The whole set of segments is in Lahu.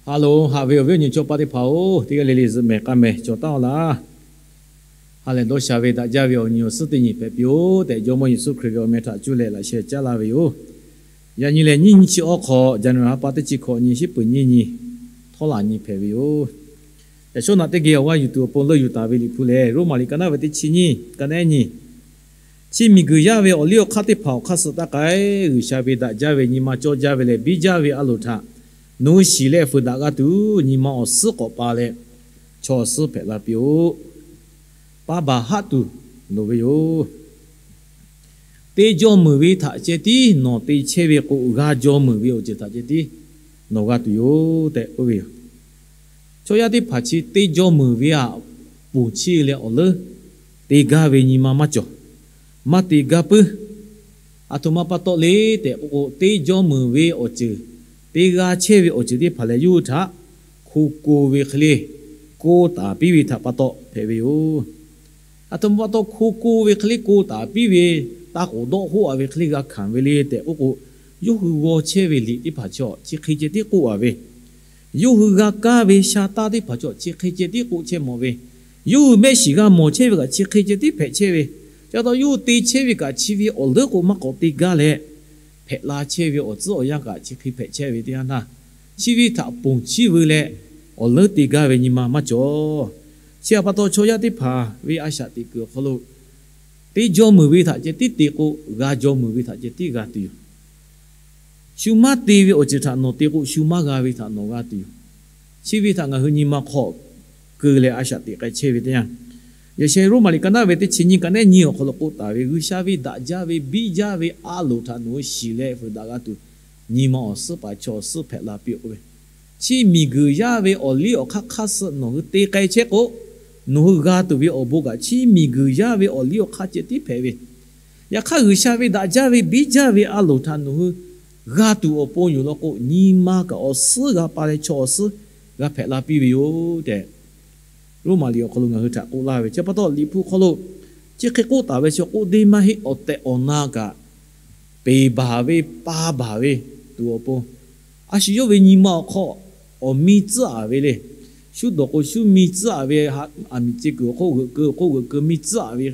Ha loˬ, haꞈ ve awˬ viˉ awˬ nyi chaw paˇ teˇ hpaˍ-oˬ, teˇ g'aˇ le le zuhꞈ mehˍ k'aˇ mehˍ cawˬ taˉ-aw laˇ. Ha lehˬ dawˇ sha ve daꞈ jaˇ ve awˬ nyi awˬ suhˉ teˇ nyi hpehꞈ piˇ-oˆ tehꞈ, Jawˇmawˇ Yeˍsuˆ Hkriꞈ ve awˬ meh htaꞈ cuˇ leh laꞈ sheh caˉ laˇ ve yoˬ. Yaꞈ nyi lehˬ, nyiˇ nyi chi awˇ hk'awꞈ, January ha pa teˇ chi hkawꞈ nyi, shiˉ peuˬ nyiˇ nyi, htawˇ laˬ nyi hpehꞈ ve yoˬ. Yaꞈ shawˉ naꞈ teˇ geh awˬ g'aˇ yuˬ tuˬ awˬ pon leuˆ yuˬ taˍ ve Liꞈ hpu lehˬ, Roˉmaꞈ liꞈ ka naˉ ve teˇ chi nyiˇ, ka naˉ nyiˇ, Chi miˬguiˬ yaˇ ve awˬ liˇ awˬ hk'aˇ teˇ hpaˍ awˬ hk'aˇ suh taˇ k'ai. G'uiˬsha ve daꞈ jaˇ ve nyi ma cawˇ jaˇ ve leh biˇ jaˇ ve a loˍ htaꞈ nawˬ hui shiˍ leh fuiˍ daꞈ g'a tuˬ, nyi ma awˬ suhˉ k'awꞈ pa leh chaw awˬ suhˉ hpehꞈ la piˇ-oˆ. Paˇ baˬ haˆ tuˬ loˍ ve yoˬ. Te jaw meuˍ ve htaꞈ ceh tiˉ nawˬ te chehˇ ve k'o, g'a jaw meuˍ ve awˬ ceuˬ htaꞈ ceh tiˉ nawˬ g'a tuˬ yoˬ tehꞈ k'oˆ ve yoˬ. Chaw yaˇ teˇ hpaˍ chi te jaw meuˍ ve aꞈ, ponˬ chiˇ leh awˬ leuˉ te gaˇ ve nyi ma maˇ cawˬ, maˇ te gaˇ puiˉ. Aˬ htoꞈ ma pa taw le tehꞈ k'oˆ k'o, te jaw meuˍ ve awˬ ceuˬ, te g'a chehˇ ve awˬ ceuˬ teˇ hpaˍ lehˬ, yawˇ hui htaꞈ hko ko ve hk'e le ko taˍ piˇ ve htaꞈ pa taw hpehꞈ ve yoˬ. Aˬ htoꞈ ma pa taw hko ko ve hk'e le ko taˍ piˇ ve, taˇ k'oˍ dawˆ hoˆ-a ve hk'e le g'a hkanˍ ve le tehꞈ k'oˆ k'o, yawˇ hui g'aw chehˇ ve liꞈ teˇ hpaˍ chaw chi hk'e ceh tiˉ k'oˆ-a ve, yawˇ hui g'a kaˇ ve sha taˇ teˇ hpaˍ chaw chi hk'e ceh tiˉ k'oˆ chehˇ mawˬ ve, yawˇ hui mehˆ shiˍ g'a mawˬ chehˇ ve kaꞈ chi hk'e ceh tiˉ hpehꞈ chehˇ ve, chi pa taw yawˇ hui te chehˇ ve kaꞈ chi ve awˬ leuˉ k'o maˇ k'awꞈ te gaˇ leh, hpehꞈ la chehˇ ve awˬ tcuhˉ awˬ yanˇ kaꞈ chi hk'e hpehꞈ chehˇ ve teˇ yanˇ htaˇ, chi ve htaꞈ ponˬ chiˇ veu leh awˬ leuˉ te gaˇ ve nyi ma maˇ cawˬ. Chi htaꞈ pa taw chaw yaˇ teˇ hpaˍ ve a shaꞈ teꞈ kuiˬ awˬ hk'aw lo, te jaw meuˍ ve htaꞈ ceh tiˉ te k'o, g'a jaw meuˍ ve htaꞈ ceh tiˉ g'a tuˬ yoˬ. Shu maˇ te ve awˬ ceuˬ htaꞈ nawˬ te k'o, shu maˇ g'a ve htaꞈ nawˬ g'a tuˬ yoˬ. Chi ve htaꞈ ngaˬ hui nyi ma hk'aw keu leh a shaꞈ teꞈ k'ai chehˇ ve teˇ yanˇ, yaꞈ sheh Roˉmaꞈ liꞈ ka naˉ ve teˇ chi nyiˇ, ka naˉ nyiˇ awˬ hk'aw lo k'oˆ taˍ ve, G'uiˬsha ve daꞈ jaˇ ve biˇ jaˇ ve a loˍ htaꞈ nawˬ hui shiˍ leh fuiˍ daꞈ g'a tuˬ, nyi ma awˬ suhˉ pa chaw awˬ suhˉ hpehꞈ la piˇ-oˆ k'oˆ ve, chi miˬguiˬ yaˇ ve awˬ liˇ awˬ hk'aˇ hk'aˇ suh nawˬ hui te k'ai chehˇ k'o, nawˬ hui g'a tuˬ ve awˬ bon kaꞈ chi miˬguiˬ yaˇ ve awˬ liˇ awˬ hk'aˇ ceh tiˉ hpehꞈ ve, yaꞈ hk'aˇ G'uiˬsha ve daꞈ jaˇ ve biˇ jaˇ ve a loˍ htaꞈ nawˬ hui g'a tuˬ awˬ pon yoˬ law k'o, nyi ma kaꞈ awˬ suhˉ g'a pa leh chaw awˬ suhˉ g'a hpehꞈ la piˇ ve yoˬ tehꞈ, Roˉmaꞈ liꞈ awˬ hk'aw lo ngaˬ hui htaꞈ k'oˆ laˇ ve. Chi pa taw Liꞈ hpu hk'aw lo chi hk'e k'oˆ taˍ ve, chaw k'oˆ deˇ maˇ heˆ, awˬ tehˬ awˬ na kaꞈ peˬ baˬ ve, pa baˬ ve tuˬ awˬ pon, a shu yawˇ ve nyi ma awˬ hk'aw awˬ miˇ tcuhˉ-a ve le. Shu dawˬ k'o shu miˇ tcuhˉ-a ve, aˬ miˍ ce kuiˬ awˬ hk'oˆ g'euꞈ keu awˬ hk'oˆ g'euꞈ keu miˇ tcuhˉ-a ve,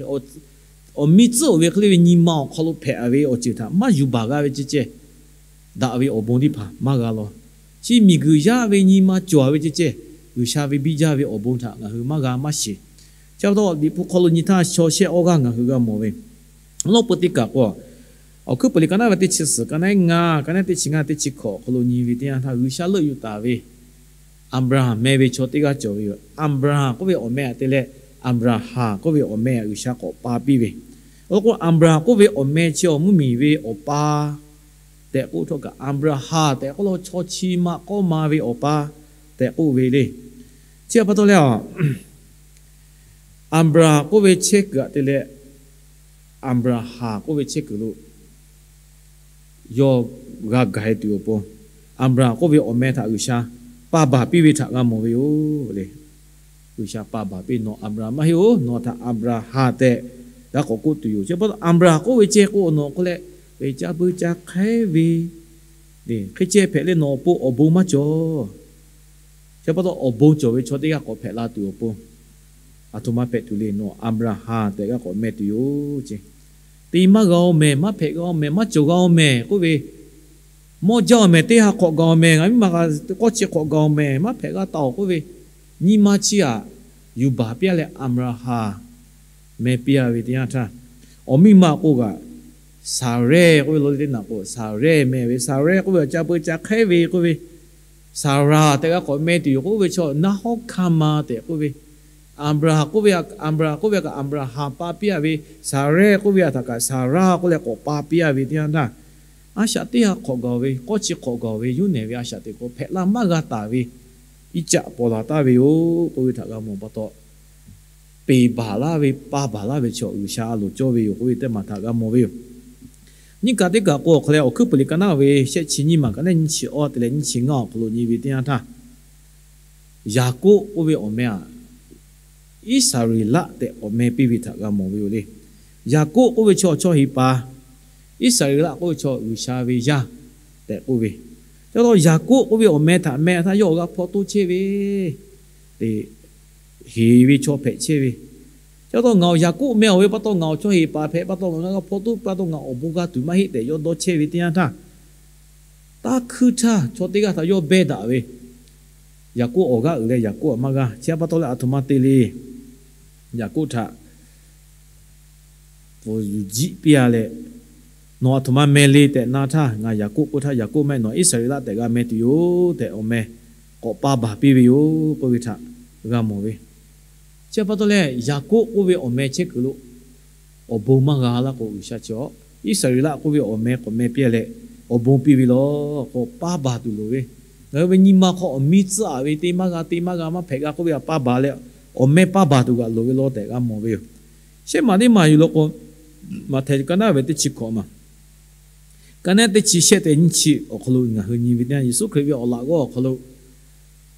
awˬ miˇ tcuhˉ-oˬ ve hk'e le ve nyi ma awˬ hk'aw lo hpehꞈ-a ve awˬ ceuˬ htaꞈ maˇ yuˬ baˬ g'a ve ceh ceh, daꞈ ve awˬ bon teˇ hpaˍ maˇ g'a law. Chi miˬguiˬ yaˇ ve nyi ma cawˬ-a ve ceh ceh, G'uiˬsha ve biˇ jaˇ ve awˬ bon htaꞈ ngaˬ hui maˇ g'a maˇ shiˍ. Chi pa taw Liꞈ hpu hk'aw lo nyi htaˇ shaw shehˆ awˇ g'aˇ ngaˬ hui g'a mawˬ ve, lawˇ peu teˇ kaˬ k'o, Awˬ hkuiˉ puiˍ liꞈ ka naˉ ve teˇ chi suhˍ, ka naˉ ngaˇ, ka naˉ teˇ chi ngaˇ, teˇ chi hkawꞈ awˬ hk'aw lo nyi ve teˇ yanˇ htaˇ, G'uiˬsha leuˆ yuˬ taˍ ve Aˍbraˍhanˍ meh ve chaw teˇ g'aˇ cawˬ ve yoˬ. Aˍbraˍhanˍ k'oˆ ve awˬ meh htaꞈ te leh, Aˍbraˍhanˍ k'oˆ ve awˬ meh htaꞈ G'uiˬsha k'awꞈ pa piˇ ve. Awˬ lawn k'o, Aˍbraˍhanˍ k'oˆ ve awˬ meh chi awˬ mvuhˇmiˬ ve awˬ pa tehꞈ k'oˆ htawˇ kaꞈ, Aˍbraˍhanˍ tehꞈ k'oˆ la, chaw chi ma k'awˇ ma ve awˬ pa tehꞈ k'oˆ ve le. Chi htaꞈ pa taw leh, Aˍbraˍhanˍ k'oˆ ve chehˇ kuiˬ htaꞈ te leh, Aˍbraˍhanˍ k'oˆ ve chehˇ kuiˬ lo yawˇ g'a gaˬ-e tuˬ awˬ pon, Aˍbraˍhanˍ k'oˆ ve awˬ meh htaꞈ G'uiˬsha pa baˬ piˇ ve htaꞈ g'a mawˬ ve yoˬ le. G'uiˬsha pa baˬ piˇ, nawˬ Aˍbraˍhanˍ maˇ heˆ-oˬ, nawˬ htaꞈ Aˍbraˍhanˍ tehꞈ g'a k'awꞈ k'oˆ tuˬ yoˬ. Chi pa taw Aˍbraˍhanˍ k'oˆ ve ceh k'o, nawˬ k'oˆ leh ve caˇ beuˇ caˇ hk'aiˉ ve, hk'e ceh hpehꞈ leh nawˬ awˬ pon awˬ bon maˇ cawˬ. Chi pa taw awˬ bon cawˬ ve chaw teˇ g'aˇ k'awꞈ hpehꞈ la tuˬ awˬ pon, aˬ htoꞈ ma hpehꞈ tuˬ le, nawˬ Aˍbraˍhanˍ tehꞈ g'a k'awꞈ meh tuˬ yoˬ ce. Te maˇ g'a-oˬ mehˍ, maˇ hpehꞈ g'a-oˬ mehˍ, maˇ cawˬ g'a-oˬ mehˍ k'oˆ ve, mawˇ jaˇ-oˬ mehˍ, teˇ ha hk'awꞈ gaˬ-oˬ mehˍ, ngaˬ miˇ ma k'awˇ chi hk'awꞈ gaˬ-oˬ mehˍ, maˇ hpehꞈ g'a taˍ-oˬ k'oˆ ve, nyi ma chi htaꞈ yuˬ baˬ piˇ-a leh Aˍbraˍhanˍ meh piˇ-a ve teˇ yanˇ htaˇ, awˬ miˇ ma k'o kaꞈ Saˍrehˇ k'oˆ ve, lo le teˇ naꞈ k'o Saˍrehˇ meh ve, Saˍrehˇ k'oˆ ve awˬ ca peu ca hk'aiˉ ve k'oˆ ve, Saˍraˍ tehꞈ g'a k'awꞈ meh tuˬ yoˬ k'oˆ ve chaw, Naˉhawˇhkaˇma tehꞈ k'oˆ ve, Aˍbraˍhanˍ k'oˆ ve, Aˍbraˍhanˍ k'oˆ ve kaꞈ Aˍbraˍhanˍ pa piˇ-a ve, Saˍrehˇ k'oˆ ve htaꞈ kaꞈ Saˍraˍ k'oˆ leh k'awꞈ pa piˇ-a ve teˇ yanˇ htaˇ, a shaꞈ teˇ ha hk'awꞈ gaˬ-oˬ ve, k'awˇ chi hk'awꞈ gaˬ-oˬ ve, yawˇ nehˬ ve a shaꞈ teꞈ k'o hpehꞈ la maˇ g'a taˍ ve iˉ caˆ paw la taˍ ve yoˬ k'oˆ ve htaꞈ g'a mawˬ pa taw, peˬ baˬ laˇ ve, pa baˬ laˇ ve chaw G'uiˬsha a loˍ cawˇ ve yoˬ k'oˆ ve teˇ maˬ htaꞈ g'a mawˬ ve yoˬ. Nyiˇ kaꞈ teˇ kaꞈ k'o, awˬ hk'aw leh Awˬ hkuiˉ puiˍ liꞈ ka naˉ ve shehˆ chi nyiˇ maˬ, ka naˉ nyiˇ chi awˇ te leh nyiˇ chi ngaˇ awˬ hk'aw lo nyi ve teˇ yanˇ htaˇ, Yaˍkoˆ k'oˆ ve awˬ meh htaꞈ Iˉsaˍreˍlaˆ tehꞈ k'awꞈ meh piˇ ve htaꞈ g'a mawˬ ve yoˬ le. Yaˍkoˆ k'oˆ ve chaw, chaw heˍ paˍ, Iˉsaˍreˍlaˆ k'oˆ ve chaw G'uiˬsha ve yaˇ tehꞈ k'oˆ ve, Ca taw Yaˍkoˆ k'oˆ ve awˬ meh htaꞈ meh htaˇ yawˇ awˬ g'aˇ hpaw toˇ chehˇ ve, te, heˍ ve chaw hpehꞈ chehˇ ve. Ca taw ngaˬ awˬ Yaˍkoˆ meh awˬ ve pa taw ngaˬ awˬ chaw heˍ paˍ hpehꞈ pa taw ngaˬ awˬ g'aˇ hpaw toˇ pa taw ngaˬ awˬ bon g'a tuˬ maˇ heˆ tehꞈ yawˇ dawˇ chehˇ ve teˇ yanˇ htaˇ, taˇ hkuiˇ htaˇ chaw teˇ g'aˇ htaꞈ yawˇ behˇ daꞈ ve. Yaˍkoˆ awˬ g'aˇ uiˍ leh Yaˍkoˆ aꞈ maˇ g'a. Chi pa taw leh aˬ htoꞈ ma te le. Yaˍkoˆ htaꞈ pfuhˍ yuˬ jiˆ piˇ-a leh, nawˬ aˬ htoꞈ ma meh le tehꞈ na htaˇ, ngaˬ Yaˍkoˆ k'oˆ htaˇ, Yaˍkoˆ maˇ heˆ, nawˬ Iˉsaˍreˍlaˆ tehꞈ g'a meh tuˬ yoˬ tehꞈ awˬ meh k'awꞈ pa baˬ piˇ ve yoˬ k'oˆ ve htaꞈ g'a mawˬ ve. Chi pa taw leh Yaˍkoˆ k'oˆ ve awˬ meh chehˇ kuiˬ lo awˬ bon maˇ g'a laˇ k'o, G'uiˬsha chi Iˉsaˍreˍlaˆ k'oˆ ve awˬ meh k'awꞈ meh piˇ leh awˬ bon piˇ ve law k'o, pa baˬ tuˬ loˍ ve. Ngaˬ hui ve nyi ma hk'aw awˬ miˇ tcuhˉ-a ve teˇ maˇ g'a, teˇ maˇ g'a maˇ hpehꞈ g'a k'oˆ ve htaꞈ pa baˬ leh, awˬ meh pa baˬ tuˬ g'aꞈ loˍ ve law tehꞈ g'a mawˬ ve yoˬ. Shehˆ maˬ teˇ maˬ yuˬ law k'o, Maꞈhtehˍ ka naˉ ve teˇ chi hkawꞈ maˬ, ka naˉ teˇ chi shehˆ tehꞈ nyiˇ chi awˬ hk'aw lo ngaˬ hui nyi ve teˇ yanˇ, Yeˍsuˆ Hkriꞈ ve awˬ laꞈ g'awˇ awˬ hk'aw lo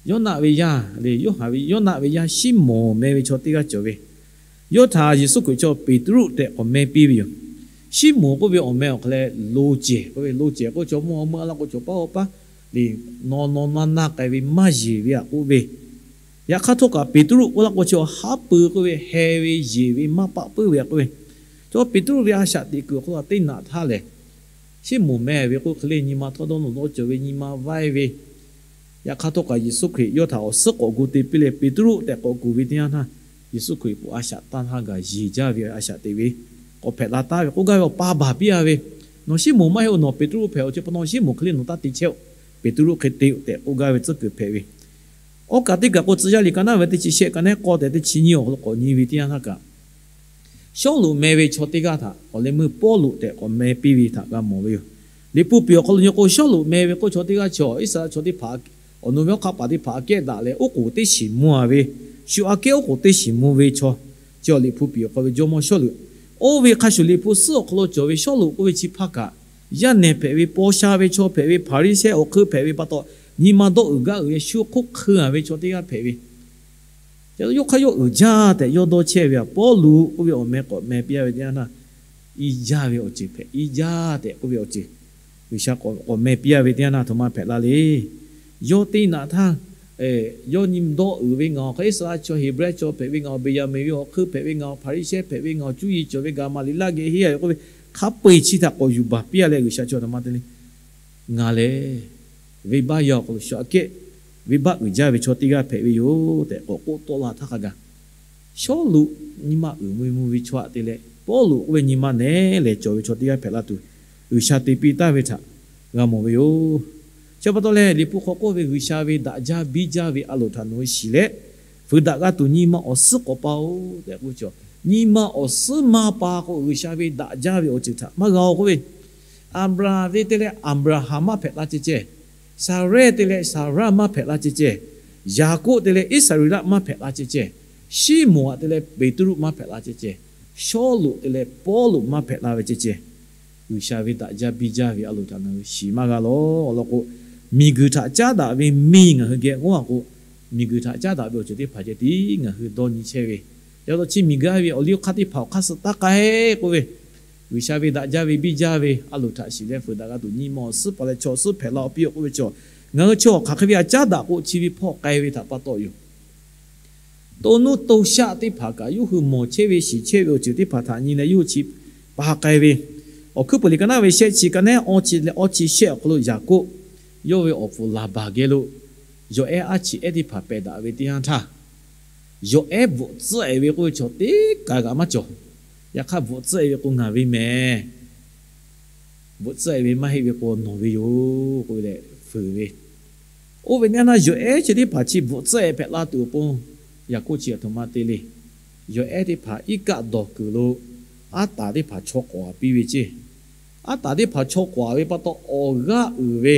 Yoˇnaˆ ve yaˇ le, Yoˇhanˬ ve, Yoˇnaˆ ve yaˇ Siˉmonˍ meh ve chaw teˇ g'aˇ cawˬ ve. Yawˇ htaꞈ Yeˍsuˆ Hkriꞈ chaw Peˍtruˆ tehꞈ k'awꞈ meh piˇ ve yoˬ. Siˉmonˍ k'oˆ ve awˬ meh awˬ hk'aw leh lo cehˬ k'oˆ ve, lo cehˬ k'oˆ chaw mvuhˇ haw meuˇ a laˇ k'o, chaw paˉ haw paˉ le, naw naw naˇ naˇ k'ai ve maˇ yeˬ ve htaꞈ k'oˆ ve. Yaꞈ hk'aˇ htawˇ kaꞈ Peˍtruˆ k'oˆ laˇ k'o, chi haˉ pui k'oˆ ve, heh ve yeˬ ve maˇ paˆ puiˉ ve htaꞈ k'oˆ ve. Chaw Peˍtruˆ ve a shaꞈ teꞈ kuiˬ awˬ hk'aw lo teˇ naꞈ htaˇ lehˬ, Siˉmonˍ meh ve k'oˆ hk'e le, nyi ma htawˇ dawˇ nawˬ dawˇ cawˬ ve, nyi ma vaiˇ ve. Yaꞈ hk'aˇ htawˇ kaꞈ Yeˍsuˆ Hkriꞈ yawˇ htaꞈ awˬ suhˉ k'awꞈ gu te piˇ leh, Peˍtruˆ tehꞈ k'awꞈ kuˬ ve teˇ yanˇ htaˇ, Yeˍsuˆ Hkriꞈ k'o a shaꞈ tanˇ htaˇ gaˬ yeˬ jaˇ ve a shaꞈ teꞈ ve, k'awꞈ hpehꞈ la taˉ ve k'oˆ gaˇ ve awˬ pa baˬ piˇ-a ve. Nawˬ Siˉmonˍ maˇ heˆ-oˬ, nawˬ Peˍtruˆ hpehꞈ-oˬ, chi pa taw Siˉmonˍ hk'e le nawˬ taˇ te chehˇ-oˬ, Peˍtruˆ hk'e te-oˬ tehꞈ k'oˆ gaˇ ve tcuhˉ kuiˬ hpehꞈ ve. Awˉ kaꞈ teˇ kaꞈ k'o, tcuh yaˇ liꞈ ka naˉ ve teˇ chi shehˆ, ka naˉ k'awˇ tehꞈ teˇ chi nyiˇ awˬ hk'aw lo k'awꞈ nyi ve teˇ yanˇ htaˇ kaꞈ, Sawˉluꞈ meh ve chaw teˇ g'aˇ htaꞈ awˬ leh meuˇ Pawˇluꞈ tehꞈ k'awꞈ meh piˇ ve htaꞈ g'a mawˬ ve yoˬ. Liꞈ hpu piˍ awˬ hk'aw lo nyi k'o, Sawˉluꞈ meh ve k'oˆ chaw teˇ g'aˇ chi Iˉsaˍreˍlaˆ chaw teˇ hpaˍ awˬ nu ve awˉ hk'aˆ paˍ teˇ hpaˍ aꞈ kehˉ daꞈ leh, oˉ k'oˍ teˇ shiˍ mvuh-a ve, shu aꞈ kehˉ oˉ k'oˍ teˇ shiˍ mvuh ve chaw, chi liꞈ hpu piˍ awˬ hk'aw ve jawˇmawˇ Sawˉluꞈ. Oˇ ve hk'a shuˍ liꞈ hpu suhˉ awˬ hk'aw lo cawˬ ve Sawˉluꞈ k'oˆ ve chi hpaˇ kaꞈ, yaˇ nehˬ hpehꞈ ve, paw sha ve chaw hpehꞈ ve, Hpaˍriˍsehˇ awˬ hk'eun hpehꞈ ve pa taw, nyi ma dawˇ uiˍ gaˇ uiˍ leh shu hk'oˆ hk'eun-a ve chaw teˇ g'aˇ hpehꞈ ve. Yawˇ hk'aˇ yawˇ uiˍ jaˇ tehꞈ yawˇ dawˇ chehˇ ve htaꞈ Pawˇluꞈ k'oˆ ve awˬ meh k'awꞈ meh piˇ-a ve teˇ yanˇ htaˇ, iˉ jaˇ ve awˬ ceuˬ hpehꞈ, iˉ jaˇ tehꞈ k'oˆ ve awˬ ceuˬ, G'uiˬsha k'awꞈ meh piˇ-a ve teˇ yanˇ htaˇ aˬ htoꞈ ma hpehꞈ la le. Yawˇ teˇ naꞈ htaˇ, yawˇ nyi dawˇ uiˍ ve, ngaˬ awˬ hk'aˇ Iˉsaˍreˍlaˆ chaw, Heˍbrehˇ chaw hpehꞈ ve, ngaˬ awˬ Beˍyaˍmenˍ ve awˬ hk'eun hpehꞈ ve, ngaˬ awˬ Hpaˍriˍsehˇ hpehꞈ ve, ngaˬ awˬ cuˇ yiˍ cawˬ ve, Gaˍmaˍliˍlaˆ geh henˇ-a ve k'oˆ ve, hk'a peu-eˬ chi htaꞈ k'awꞈ yuˬ baˬ piˇ-a leh G'uiˬsha chi aˬ htoꞈ ma te le. Ngaˬ lehˬ venˇbaˆ yaˇ awˬ hk'aw lo shu aꞈ kehˉ venˇbaˆ uiˍ jaˇ ve chaw teˇ g'aˇ hpehꞈ ve yoˬ tehꞈ k'awꞈ k'oˆ tawˆ la htaˇ hk'a gaˬ, Sawˉluꞈ nyi ma uiˍ mvuh mvuh ve chaw aꞈ te leh, Pawˇluꞈ k'oˆ ve nyi ma nehˉ lehˬ cawˬ ve chaw teˇ g'aˇ hpehꞈ la tuˬ, G'uiˬsha te piˇ taˍ ve htaꞈ g'a mawˬ ve yoˬ. Chi pa taw leh, Liꞈ hpu hk'aw k'oˆ ve, G'uiˬsha ve daꞈ jaˇ biˇ jaˇ ve a loˍ htaꞈ nawˬ hui shiˍ leh, fuiˍ daꞈ g'a tuˬ nyi ma awˬ suhˉ k'awꞈ pa-oˬ tehꞈ k'oˆ ve chaw, nyi ma awˬ suhˉ maˇ pa k'o, G'uiˬsha ve daꞈ jaˇ ve awˬ ceuˬ htaꞈ maˇ g'a-oˬ k'oˆ ve. Aˍbraˍhanˍ ve te leh Aˍbraˍhanˍ maˇ hpehꞈ la ceh ceh, Saˍrehˇ te leh Saˍraˇ maˇ hpehꞈ la ceh ceh, Yaˍkoˆ te leh Iˉsaˍreˍlaˆ maˇ hpehꞈ la ceh ceh, Siˉmonˍ aꞈ te leh Peˍtruˆ maˇ hpehꞈ la ceh ceh, Sawˉluꞈ te leh Pawˇluꞈ maˇ hpehꞈ la ve ceh ceh, G'uiˬsha ve daꞈ jaˇ biˇ jaˇ ve a loˍ htaꞈ ngaˬ hui shiˍ maˇ g'a lawˬ. Awˬ lawn k'o, miˬguiˬ htaꞈ caˉ daꞈ ve miˬ ngaˬ hui geh g'awˇ-a k'o, miˬguiˬ htaꞈ caˉ daꞈ ve awˬ ceuˬ teˇ hpaˍ ceh tiˉ ngaˬ hui dawˇ nyi chehˇ ve. Yaꞈ taw chi miˬguiˬ a ve awˬ liˇ awˬ hk'aˇ teˇ hpaˍ awˬ hk'aˇ suh taˇ k'ai k'oˆ ve, G'uiˬsha ve daꞈ jaˇ ve biˇ jaˇ ve a loˍ htaꞈ shiˍ leh fuiˍ daꞈ g'a tuˬ nyi ma awˬ suhˉ pa leh chaw awˬ suhˉ hpehꞈ la-o piˇ-oˬ k'oˆ ve chaw, ngaˬ hui chaw hk'aˬ hk'e ve htaꞈ caˉ daꞈ k'o, chi ve hpawˇ k'ai ve htaꞈ pa taw yoˬ. To nuˇ to shaˆ teˇ hpaˍ kaꞈ yawˇ hui mawˬ chehˇ ve shiˍ chehˇ ve awˬ ceuˬ teˇ hpaˍ htaꞈ nyi leh yawˇ hui chi pa k'ai ve. Awˬ hkuiˉ puiˍ liꞈ ka naˉ ve shehˆ chi, ka naˉ awˇ chi leh awˇ chi shehˆ awˬ hk'aw lo Yaˍkoˆ, yawˇ ve awˬ pfuhˍ Laˍbaˍ geh lo yawˬ ehˉ aˉ chi ehˉ teˇ hpaˍ pehˬ daꞈ ve teˇ yanˇ htaˇ, yawˬ ehˉ bvuhꞈ tcuhˉ-e ve k'oˆ ve chaw teˇ kaˬ g'aꞈ maˇ cawˬ. Yaꞈ hk'aˇ bvuhꞈ tcuhˉ-e ve k'o, ngaˬ ve mehˍ. Bvuhꞈ tcuhˉ-e ve maˇ heˆ ve k'o, nawˬ ve yoˬ k'oˆ ve leh fuiˍ ve. Oˇ ve teˇ yanˇ htaˇ, yawˬ ehˉ chi teˇ hpaˍ chi bvuhꞈ tcuhˉ-e hpehꞈ la tuˬ awˬ pon, Yaˍkoˆ chi aˬ htoꞈ ma te le. Yawˬ ehˉ teˇ hpaˍ iˉ kaˆ dawˬ kuiˬ lo aˉ taˍ teˇ hpaˍ chaw k'awꞈ piˇ ve ceˇ. Aˉ taˍ teˇ hpaˍ chaw k'awꞈ ve pa taw, awˬ g'aˇ uiˍ ve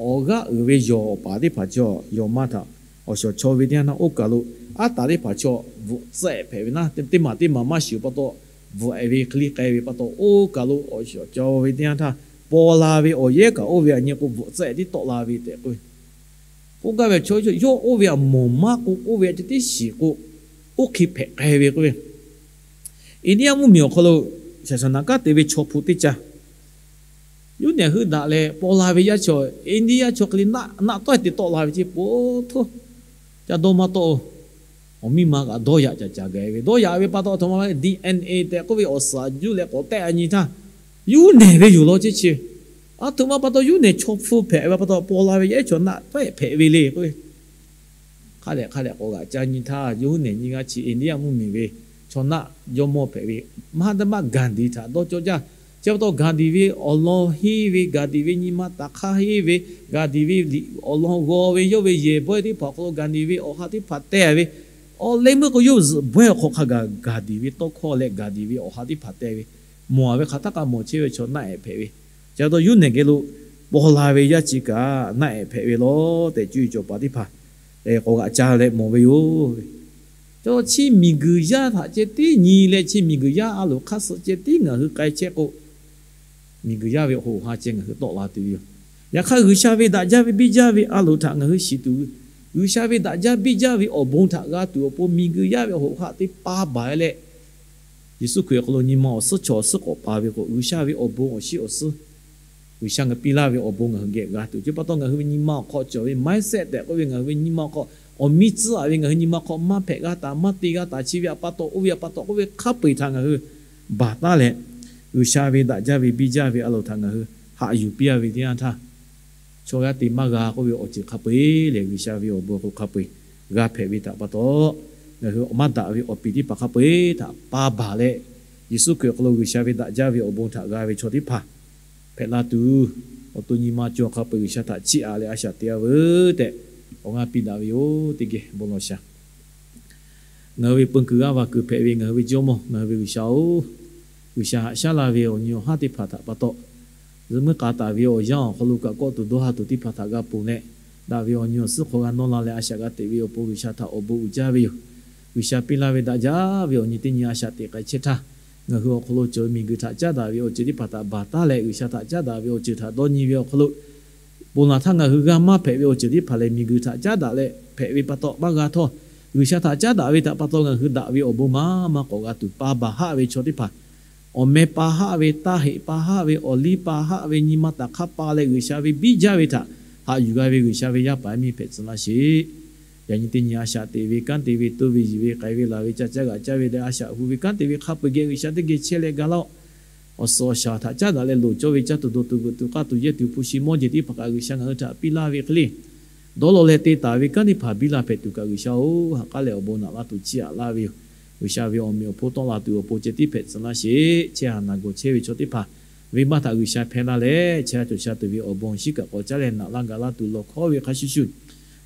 awˬ g'aˇ uiˍ ve yawˬ paˍ teˇ hpaˍ chaw, yawˬ ma htaꞈ awˬ shawˍ chaw ve teˇ yanˇ htaˇ, oˇ kaˬ lo aˉ taˍ teˇ hpaˍ chaw bvuhꞈ tcuhˉ-e hpehꞈ ve naˉ, teˇ maˬ teˇ maˬ maˇ shiˍ pa taw, bvuhꞈ-e ve hk'e le k'ai ve pa taw, oˇ kaˬ lo awˬ shawˍ chaw ve teˇ yanˇ htaˇ, paw la ve awˬ yehˉ kaꞈ oˇ ve aꞈ nyi k'o, bvuhꞈ tcuhˉ-e tiˉ tawˆ la ve tehꞈ k'oˆ ve. K'oˆ gaˇ ve chaw, yawˇ oˇ ve aꞈ mawˬ maˇ k'o, oˇ ve aꞈ ceh tiˉ shiˍ k'o, oˇ hk'e hpehꞈ k'ai ve k'oˆ ve. India mvuhˇmiˬ awˬ hk'aw lo shaˍ shaˍ naˍ kanˉ te ve chaw hpu teˇ caˇ Yuˇ nehˬ hui daꞈ leh paw la ve yaˇ chaw, India chaw hk'e le naˆ, naˆ tawˆ te tawˆ la ve ceˇ po htoˇ. Ca dawˇ maˇ tawˆ-o. Awˬ miˇ ma kaꞈ dawˇ yaꞈ caˍ caˍ gaˬ ve, dawˇ yaꞈ ve pa taw aˬ htoꞈ ma le, DNA tehꞈ k'oˆ ve awˬ suhˍ juˇ leh k'awꞈ tehˆ a nyi htaˇ, yuˇ nehˬ ve yoˬ law ceˇ chi. Aˬ htoꞈ ma pa taw yuˇ nehˬ chaw hpfuh hpehꞈ ve pa taw paw la ve yaˇ chaw naˆ tawˆ hpehꞈ ve le k'oˆ ve. Hk'a dehꞈ hk'a dehꞈ k'awꞈ g'aꞈ ca nyi htaˇ, yuˇ nehˬ nyi g'aˇ chi India mvuhˇmiˬ ve chaw naˆ jawˇmawˇ hpehꞈ ve, maˇ daꞈ maˇ Gandhi htaꞈ dawˇ cawˇ jaˇ. Chi pa taw Gandhi ve awˬ lawn henˇ ve, Gandhi ve nyi ma taˍ hk'aˇ henˇ ve, Gandhi ve liꞈ awˬ lawn g'aw ve yawˇ ve yehˬ bawehˇ teˇ hpaˍ awˬ hk'aw lo Gandhi ve awˬ ha teˇ hpaˍ teh ve, awˬ leh meuˇ k'o yawˇ zuhꞈ bawehˇ awˬ hk'aw hk'a gaˬ Gandhi ve tawˇ hkawˇ leh Gandhi ve awˬ ha teˇ hpaˍ teh ve, mawˬ a ve hk'aˬ htaˇ k'a mawˬ chehˇ ve chaw naˆ ehˍ hpehꞈ ve. Chi pa taw yuˇ nehˬ geh lo paw la ve yaˇ chi kaꞈ naˆ ehˍ hpehꞈ ve law tehꞈ cuˇ yiˍ cawˬ paˍ teˇ hpaˍ k'awꞈ g'aꞈ ca leh mawˬ ve yoˬ. Chi miˬguiˬ yaˇ htaꞈ ceh tiˉ nyi leh chi miˬguiˬ yaˇ a loˍ hk'aˇ suh ceh tiˉ ngaˬ hui k'ai chehˇ k'o, miˬguiˬ yaˇ ve hoꞈ ha ceh ngaˬ hui tawˆ la tuˬ ve yoˬ. Yaꞈ hk'aˇ G'uiˬsha ve daꞈ jaˇ ve biˇ jaˇ ve a loˍ htaꞈ ngaˬ hui shiˍ tuˬ, G'uiˬsha ve daꞈ jaˇ biˇ jaˇ ve awˬ bon htaꞈ g'a tuˬ awˬ pon miˬguiˬ yaˇ ve hoꞈ ha teˇ pa baˬ leh, Yeˍsuˆ Hkriꞈ awˬ hk'aw lo nyi ma awˬ suhˉ chaw awˬ suhˉ k'awꞈ pa ve k'o, G'uiˬsha ve awˬ bon awˬ shiˉ awˬ suhˉ G'uiˬsha ngaˬ hui piˇ laˇ ve awˬ bon ngaˬ hui geh g'a tuˬ. Chi pa taw ngaˬ hui ve nyi ma awˬ hk'aw cawˬ ve mindset tehꞈ k'oˆ ve ngaˬ hui ve nyi ma awˬ hk'aw, awˬ miˇ tcuhˉ a ve ngaˬ hui nyi ma hk'aw maˇ hpehꞈ g'a taˍ, maˇ te g'a taˍ, chi ve awˬ pa taw oˇ ve awˬ pa taw k'oˆ ve hk'a peu-eˬ htaꞈ ngaˬ hui baˬ taˉ leh, G'uiˬsha ve daꞈ jaˇ ve biˇ jaˇ ve a loˍ htaꞈ ngaˬ hui haꞈ yuˬ piˇ a ve teˇ yanˇ htaˇ, chaw g'aˇ te maˇ g'a k'oˆ ve awˬ ceuˬ hk'a peu-eˬ lehˬ, G'uiˬsha ve awˬ bon hk'aw hk'a peu-eˬ g'a hpehꞈ ve htaꞈ pa taw, ngaˬ hui maˇ daꞈ ve awˬ piˍ teˇ hpaˍ hk'a peu-eˬ htaꞈ pa baˬ leh, Yeˍsuˆ Hkriꞈ awˬ hk'aw lo G'uiˬsha ve daꞈ jaˇ ve awˬ bon htaꞈ g'a ve chaw teˇ hpaˍ hpehꞈ la tuˬ, awˬ to nyi ma cawˬ hk'a peu-eˬ G'uiˬsha htaꞈ chiˇ aꞈ leh a shaꞈ teꞈ a veuˬ tehꞈ, awˬ g'aˇ piˇ daꞈ ve yoˬ. Teˇ geh bon lawˬ shaˍ. Ngaˬ hui ve peu kuiˬ g'aˇ va kuiˬ hpehꞈ ve ngaˬ hui ve Jawˇmawˇ, ngaˬ hui ve G'uiˬsha-oˬ, G'uiˬsha haꞈ shaˉ la ve awˬ nyi awˬ haˉ teˇ hpaˍ htaꞈ pa taw, zuhꞈ muiˉ k'a taˍ ve awˬ yanˇ awˬ hk'aw lo kaꞈ kawˆ tuˬ dawˇ ha tuˬ teˇ hpaˍ htaꞈ g'a ponˬ leh, daꞈ ve awˬ nyi awˬ suhˉ hk'aw g'a nawˇ la leh a shaꞈ g'a teꞈ ve awˬ pon G'uiˬsha htaꞈ awˬ bon uiˍ jaˇ ve yoˬ. G'uiˬsha piˇ laˇ ve daꞈ jaˇ ve awˬ nyi teˇ nyi a shaꞈ teꞈ k'ai chehˇ htaˇ, ngaˬ hui awˬ hk'aw lo cawˬ ve miˬguiˬ htaꞈ caˉ daꞈ ve awˬ ceuˬ teˇ hpaˍ htaꞈ baˬ taˉ leh, G'uiˬsha htaꞈ caˉ daꞈ ve awˬ ceuˬ htaꞈ dawˇ nyi ve awˬ hk'aw lo, ponˬ laˬ htaˇ ngaˬ hui g'a maˇ hpehꞈ ve awˬ ceuˬ teˇ hpaˍ lehˬ, miˬguiˬ htaꞈ caˉ daꞈ leh hpehꞈ ve pa taw maˇ g'a htawˇ, G'uiˬsha htaꞈ caˉ daꞈ ve htaꞈ pa taw ngaˬ hui daꞈ ve awˬ bon maˇ maˇ k'awꞈ g'a tuˬ pa baˬ haˆ ve chaw teˇ hpaˍ, awˬ meh pa haˆ ve, taˇ heꞈ pa haˆ ve, awˬ liˇ pa haˆ ve, nyi ma taˍ hk'aˇ pa leh G'uiˬsha ve biˇ jaˇ ve htaꞈ haꞈ yuˬ g'a ve G'uiˬsha ve yaˇ paˍ yaˇ miˇ hpehꞈ tcuh laˇ sheˍ. Yaꞈ nyi teˇ nyi a shaꞈ teꞈ ve, kanˉ te ve, toˇ ve, yiˬ ve, k'ai ve, laˬ ve, ca caˇ g'aꞈ caˇ ve leh a shaꞈ hu ve kanˉ te ve hk'a peu-eˬ geh G'uiˬsha teˇ geh chehˇ leh ga laˇ-oˆ. Awˬ suhˍ awˬ shaˍ htaꞈ caˉ daꞈ leh loˍ cawˇ ve caˇ tuˬ dawˬ tuˬ veuꞈ tuˬ k'aˇ tuˬ yehˇ tuˬ hpu shi mawˇ jeˬ teˇ hpaˍ kaꞈ G'uiˬsha ngaˬ hui htaꞈ piˇ laˇ ve hk'e le, dawˇ law leh te taˍ ve kanˉ teˇ hpaˍ biˇ la hpehꞈ tuˬ kaꞈ G'uiˬsha-oˬ, ha k'aˉ leh awˬ bon naꞈ laˇ tuˬ chiˇ aꞈ laˇ ve yoˬ. G'uiˬsha ve awˬ meꞈ awˬ hponˇ tawˆ la tuˬ awˬ pon ceh tiˉ hpehꞈ tcuh laˇ sheˍ. Chehˇ haˍ naˬ gawˬ chehˇ ve chaw teˇ hpaˍ venˇbaˆ htaꞈ G'uiˬsha hpehˇ laˇ leh, chehˇ ha cawˬ sha tuˬ ve awˬ bon shinˉ kaꞈ k'awꞈ caˉ leh naꞈ laˇ ga laˇ tuˬ lawˬ hkawˉ ve hk'a shuˍ shuˍ,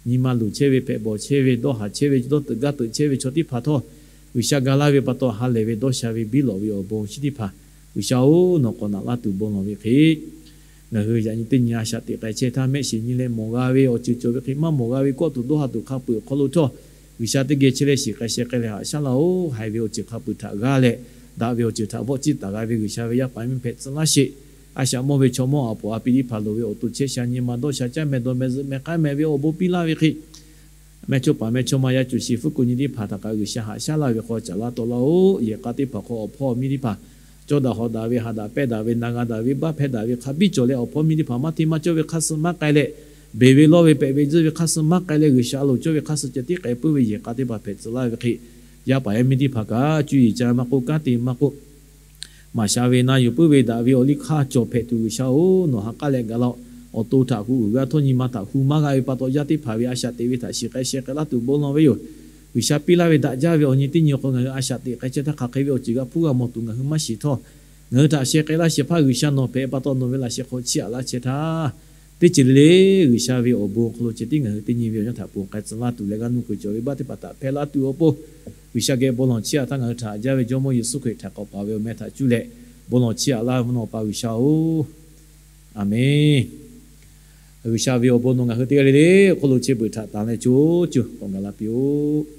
nyi ma luˬ chehˇ ve, hpehꞈ bawˬ chehˇ ve, dawˇ haˍ chehˇ ve, dawˇ teuꞈ gaˇ teuꞈ chehˇ ve chaw teˇ hpaˍ htawˇ, G'uiˬsha ga laˇ ve pa taw ha lehˬ ve dawˇ sha ve biˇ lawꞈ ve awˬ bon shinˉ teˇ hpaˍ, G'uiˬsha-oˬ, nawˬ k'awꞈ naꞈ laˇ tuˬ bon lawˬ ve hk'e, ngaˬ hui yaꞈ nyi teˇ nyi a shaꞈ teꞈ k'ai chehˇ htaˇ mehˆ shiˍ nyi leh mawˬ g'a ve awˬ ceuˬ cawˬ ve hk'e maˇ mawˬ g'a ve kawˆ tuˬ dawˇ ha tuˬ hk'a peu-eˬ awˬ hk'aw lo htawˇ, G'uiˬsha teˇ geh chehˇ leh shiˍ k'ai sheh k'ai leh haꞈ shaˉ laˇ-oˆ. Haiˬ ve awˬ ceuˬ hk'a peu-eˬ htaꞈ g'aˇ leh, daꞈ ve awˬ ceuˬ htaꞈ vawˆ ciˇ taˍ g'a ve G'uiˬsha ve yaˇ paˍ yaˇ miˇ hpehꞈ tcuh laˇ sheˍ. A shaꞈ mawˇ ve chaw mawˇ a poˍ a pi teˇ hpaˍ loˍ ve awˬ to chehˇ sha nyi ma dawˇ sha caˇ meh dawˇ meh zuhꞈ meh k'aˉ meh ve awˬ bon piˇ laˇ ve hk'e, meh chaw paˍ meh chaw ma yaˇ cuˬ shiˍ fuˉ kuˬ nyi teˇ hpaˍ htaꞈ kaꞈ G'uiˬsha haꞈ shaˉ laˇ ve hk'aw caˍ laˇ tawˆ laˇ-oˆ. Yehˬ k'a teˇ hpaˍ hk'aw awˬ hpawˇ miˇ teˇ hpaˍ cawˇ daꞈ hawꞈ daꞈ ve, haꞈ daꞈ pehnˇ daꞈ ve, na g'a daꞈ ve, baˆ hpehˇ daꞈ ve hk'a biˇ cawˬ leh, awˬ hpawˇ miˇ teˇ hpaˍ maˇ hteˇ maˇ cawˇ ve hk'a suh maˇ k'ai leh, beˬ ve lawˇ ve pehꞈ ve tzuhˇ ve hk'a suh maˇ k'ai leh, G'uiˬsha a loˍ cawˇ ve hk'a suh ceh tiˉ k'ai puiˉ ve yehˬ k'a teˇ hpaˍ hpehꞈ tcuh laˇ ve hk'e, yaˇ paˍ yaˇ miˇ teˇ hpaˍ kaꞈ cuˇ yiˍ ca maˇ k'oˆ, kanˉ te maˇ k'oˆ, maˍ sha ve na yuˬ puiˉ ve daꞈ ve awˬ liˇ hk'aˇ cawˬ hpehꞈ tuˬ G'uiˬsha-oˬ, nawˬ ha k'aˉ leh gaˬ laˇ-oˆ. Awˬ to htaꞈ hu uiˍ g'a htawˇ nyi ma htaꞈ hu maˇ g'a ve pa taw yaˇ teˇ hpaˍ ve a shaꞈ teꞈ ve htaꞈ shiˍ k'ai sheh k'ai laˇ tuˬ bon lawˬ ve yoˬ. G'uiˬsha piˇ laˇ ve daꞈ jaˇ ve awˬ nyi teˇ nyi awˬ hk'aw ngaˬ hui a shaꞈ teꞈ k'ai chehˇ htaˇ hk'aˬ hk'e ve awˬ ceuˬ g'a hpuˇ g'a mawˬ tuˬ ngaˬ hui maˇ shiˍ htawˇ, ngaˬ hui htaꞈ sheh k'ai laˇ shehˍ hpaˇ G'uiˬsha nawˬ hpehꞈ pa taw nawˬ ve laꞈ sheh hk'aw chiˇ aꞈ laˇ chehˇ htaˇ, teˇ ceuˬ le le G'uiˬsha ve awˬ bon awˬ hk'aw lo ceh tiˉ ngaˬ hui teˇ nyi ve awˬ yanˇ htaꞈ ponˬ k'ai tcuh laˇ tuˬ leh g'a nuˇ kuiˬ cawˬ ve baˆ teˇ hpaˍ htaꞈ hpehˇ laˇ tuˬ awˬ pon, G'uiˬsha geh bon lawˬ chiˇ aꞈ htaˇ ngaˬ hui htaꞈ haꞈ jaˇ ve Jawˇmawˇ Yeˍsuˆ Hkriꞈ htaꞈ k'awꞈ paˍ ve awˬ meh htaꞈ cuˇ leh bon lawˬ chiˇ aꞈ laˇ ve mvuhˇ naw pa G'uiˬsha-oˬ, Aˍmenˍ. G'uiˬsha ve awˬ bon nawˬ ngaˬ hui teˇ g'aˇ le le awˬ hk'aw lo chehˇ peuˬ htaꞈ tanˍ leh co co k'awꞈ gaˬ la piˇ-oˆ.